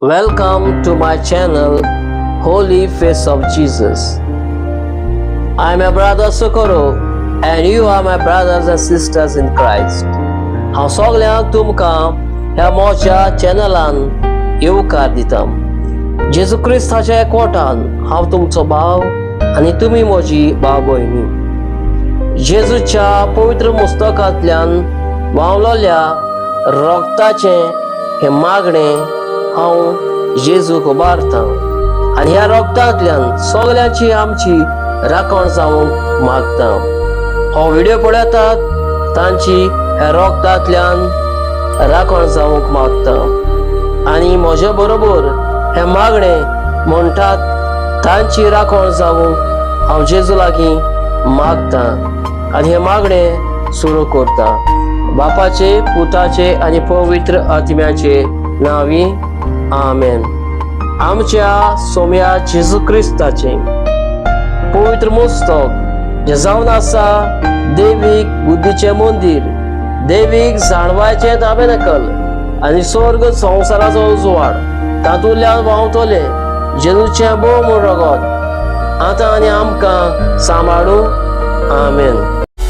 Welcome to my channel, Holy Face of Jesus. I am your brother Socorro, and you are my brothers and sisters in Christ. हांव सगल्यांक तुमकां ह्या म्हज्या चॅनलान येवकार दिता. जेजू क्रिस्ताच्या एकवटान हांव तुमचो भाव आनी तुमी म्हजी भाव भयणी. जेजूच्या पवित्र पुस्तकांतल्यान व्हांवलोल्या रगताचें हें मागणें हांव जेजूक उबारतां आनी ह्या रगतांतल्यान सगल्यांची आमची राखण जावंक मागता. हो व्हिडिओ पळयतात तांची ह्या रगतांतल्यान राखण जावंक मागता आनी म्हजे बरोबर हें मागणें म्हणटात तांची राखण जावंक हांव जेजू लागीं मागता आनी हें मागणें सुरू करता. बापाचे, पुताचे आनी पवित्र आत्म्याचे नांवी, आमेन. आमच्या सोम्या जेजू क्रिस्ताचे पवित्र मुस्तक, जें जावन आसा देवीक बुद्धीचें मंदीर, देवीक जाणवायचें ताबेनकल आनी स्वर्ग संवसाराचो उजवाड, तातूंतल्यान व्हांवतलें जेजूचें भोवमूल रगत आतां आनी आमकां सांबाळू. आमेन.